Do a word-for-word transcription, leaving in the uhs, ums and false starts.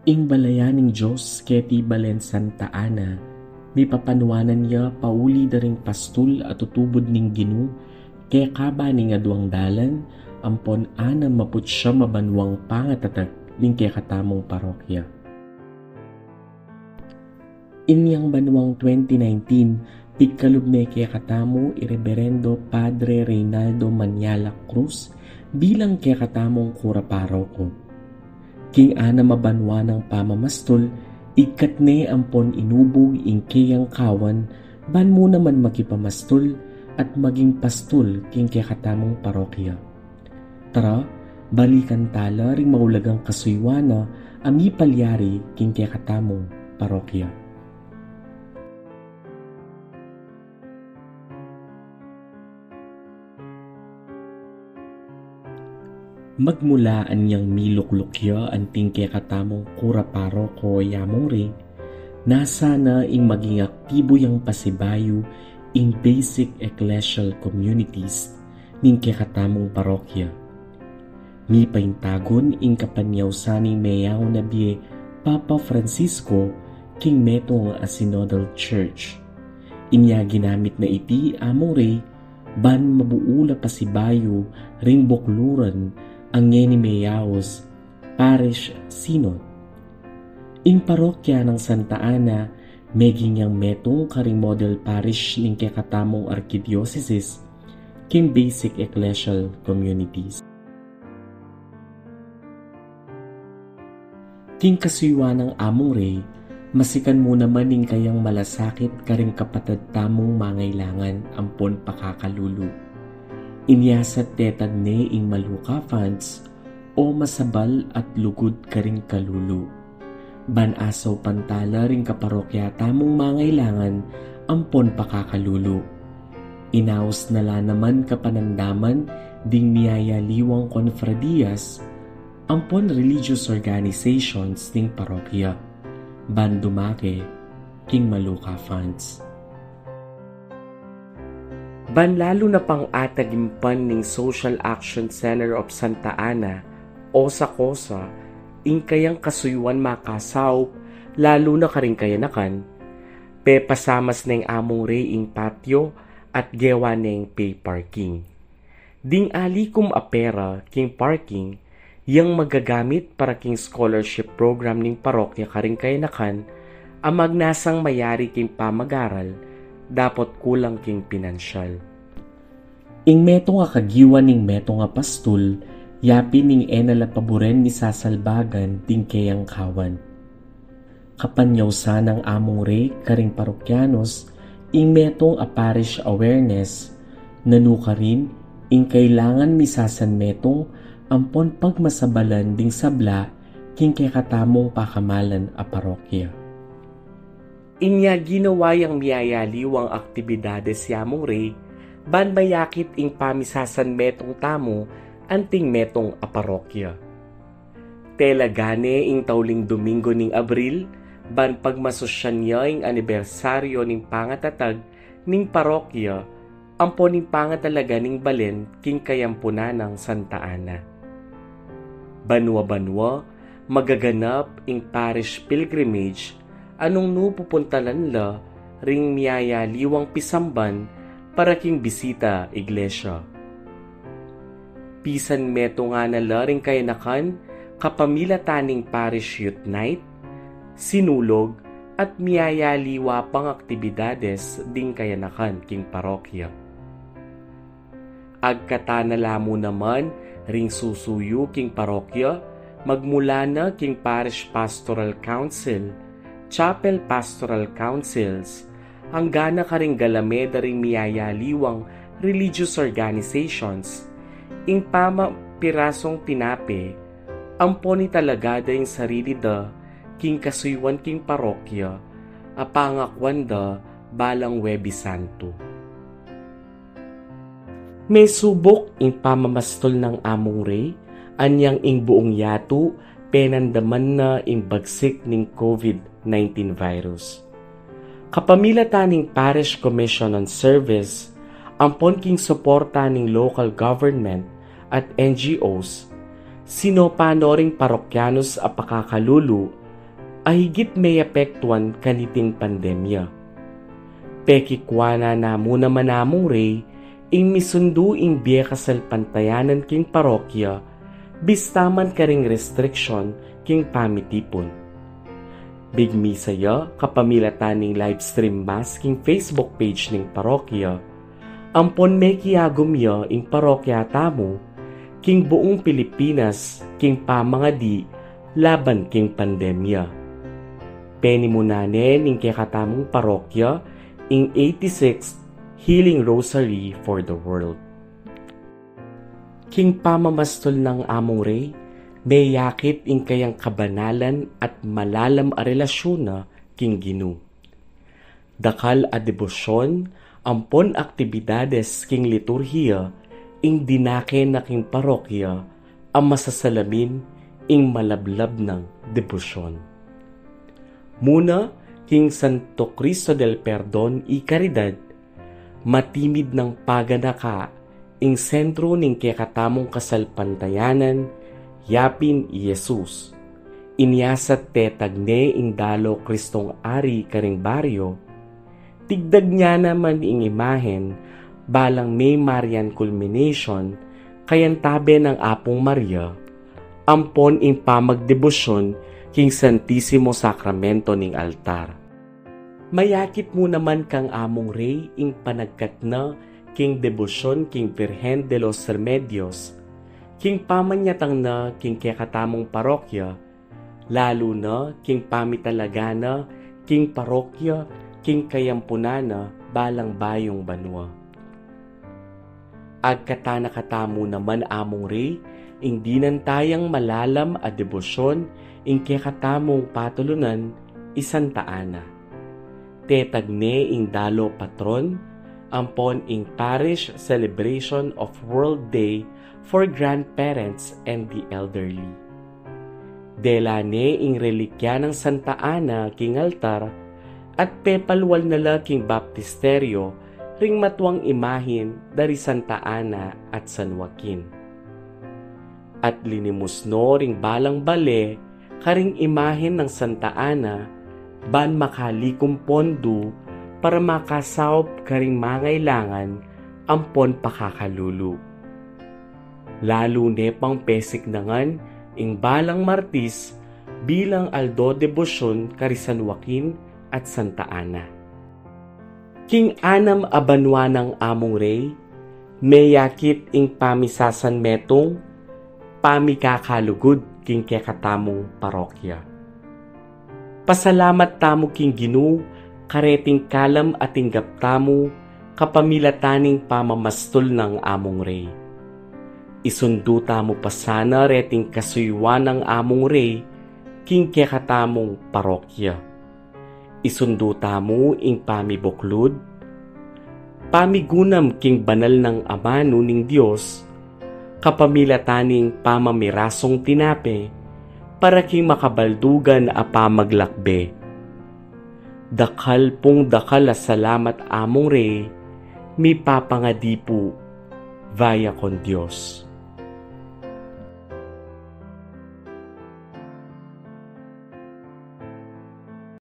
Ing balayan ning Dios keti balen Santa Ana, mipapanuanan ya pauli da ring pastul a tutubud ning Ginu, kekaba ning aduang dalan, ampon anam a putsyam a banuang pangatatag ning kekatamung parokya. Inyang banuang twenty nineteen, pigkalub ne kekatamu i Reberendo Padre Reynaldo Maniala Cruz bilang kekatamung kura paroko. King anam a banua nang pamamastul, igkat ne ampon inubug ing keyang kawan, ban mu naman makipamastul at maging pastul king kekatamung parokya. Tara, balikan tala ring maulagang kasuyuan na a mipalyari king kekatamung parokya. Magmula anyang milukluk ya anting kekatamung kura paroko i Among Rey, nasa na ing maging aktibu yang pasibayu ing basic ecclesial communities ning kekatamung parokya. Mipaintagun ing kapanyausan ning meyaun a bie Papa Francisco king metung a synodal church. Inya ginamit na iti Among Rey ban mabuul a pasibayu ring bukluran a ngeni meyaus Parish Synod. Ing parokya nang Santa Ana meging yang metung karing model parish ning kekatamung arkidiosesis king basic ecclesial communities. King kasuyuan nang Among Rey, masikan mu naman ing kayang malasakit karing kapatad tamung mangailangan ampon pakakalulu. Inya sa tetad ne ing Maluka Funds o masabal at lugud karing kalulu. Ban asaupan tala ring kaparokya tamung mangailangan ampon pakakalulu. Inaus na la naman kapanandaman ding miyayaliwang konfradiyas ampon religious organizations ning parokya ban dumake king Maluka Funds. Ban lalu na pang atagimpan ning Social Action Center of Santa Ana o sa kosa, ing kayang kasuyuan makasaup, lalu na karing kayanakan, pepasamas neng Among Rey ing patio at gewa neng pay parking. Ding alikum a pera king parking, yang magagamit para king scholarship program ning parokya karing kayanakan a magnasang mayari king pamagaral dapot kulang king pinansyal. Ing metung a kagiwan ning metung a pastul, yapin ing e na la paburen misasalbagan ding keyang kawan. Kapanyausan nang Among Rey karing parokyanos ing metung a parish awareness, nanu karin ing kailangan misasanmetung ampon pagmasabalan ding sabla king kekatamung pakamalan a parokya. Inya ginawa yang miyayaliwang aktibidades i Among Rey ban mayakit ing pamisasanmetung tamu anting metung a parokya. Tela gane ing tauling Domingo ning Abril ban pagmasusyan ya ing anibersaryo ning pangatatag ning parokya ampo ning pangatalaga ning balen king kayampunan nang Santa Ana. Banua-banua, magaganap ing parish pilgrimage a nung nu pupuntalan la ring miyayaliwang pisamban para king bisita iglesia. Pisanmetungan na la ring kayanakan kapamilatan ning parish youth night, sinulog, at miyayaliwa pang aktibidades ding kayanakan king parokya. Agkatan na la mu naman ring susuyu king parokya, magmula na king Parish Pastoral Council, Chapel Pastoral Councils, anggana karing galame da ring miyayaliwang religious organizations. Ing pamapirasung tinape, ampon italaga da ing sarili da king kasuyuan king parokya a pangakuan da balang Huwebes Santo. Mesubuk ing pamamastul nang Among Rey, anyang ing buung yatu penandaman na ing bagsik ning COVID nineteen virus. Kapamilatan ning Parish Commission on Service, ampon king suporta ning local government at N G Os, sinopan no ring parokyanos a pakakalulu a higit meyapektuan kaniting pandemya. Pekikuanan na mu naman, Among Rey, ing misundu ing bie kasalpantayanan king parokya, bista man karing restriction king pamitipun. Migmisa ya kapamilatan ning live stream mass king Facebook page ning parokya, ampon mekiagum ya ing parokya tamu king buung Pilipinas king pamangadi laban king pandemya. Penimunan ne ning kekatamung parokya ing eighty-sixth Healing Rosary for the World. King pamamastul nang Among Rey, meyakit ing kayang kabanalan at malalam a relasyun na king Ginu. Dakal a debosyon ampon aktibidades king liturhiya ing dinake na king parokya a masasalamin ing malablab nang debosyon. Muna king Santo Cristo del Perdon y Caridad, matimid nang paganaka ing sentru ning kekatamung kasalpantayanan, yapin i Jesus. Inya sa tetag ne ing dalo Kristong Ari karing baryo, tigdag ne naman ing imahen balang May Marian culmination kayantabe nang Apung Maria, ampon ing pamagdebosyon king Santisimo Sakramento ning altar. Mayakit mu naman kang Among Rey ing panagkat na king debosyon king Virgen de los Remedios, king pamanyatang na king kekatamung parokya, lalu na king pamitalaga na king parokya king kayampunan na balang bayung banua. Agkatan na katamu naman, Among Rey, ing dinan tayang malalam a debosyon ing kekatamung patulunan, i Santa Ana. Tetag ne ing dalo patron ampon ing Parish Celebration of World Day for Grandparents and the Elderly. Dela ne ing relikya nang Santa Ana king altar at pepalwal na la king baptisteryo ring matuang imahen da ri Santa Ana at San Joaquin. At linimus no ring balang bale karing imahen nang Santa Ana ban makalikum pondu para makasaup karing mangailangan ampon pakakalulu. Lalu ne pang pesiknangan ing balang Martis bilang aldo debosyon kari San Joaquin at Santa Ana. King anam a banua nang Among Rey, meyakit ing pamisasanmetung, pamikakalugud king kekatamung parokya. Pasalamat tamu king Ginu kareting kalam a tinggap tamu kapamilatan ning pamamastul nang Among Rey. Isundu tamu pa sana reting kasuyuan nang Among Rey king kekatamung parokya. Isundu tamu ing pamibuklud, pamigunam king banal nang amanu ning Dios, kapamilatan ning pamamirasung tinape, para king makabaldugan a pamaglakbe. Dakal pung dakal a salamat, Among Rey, mipapangadi pu, Vaya con Dios.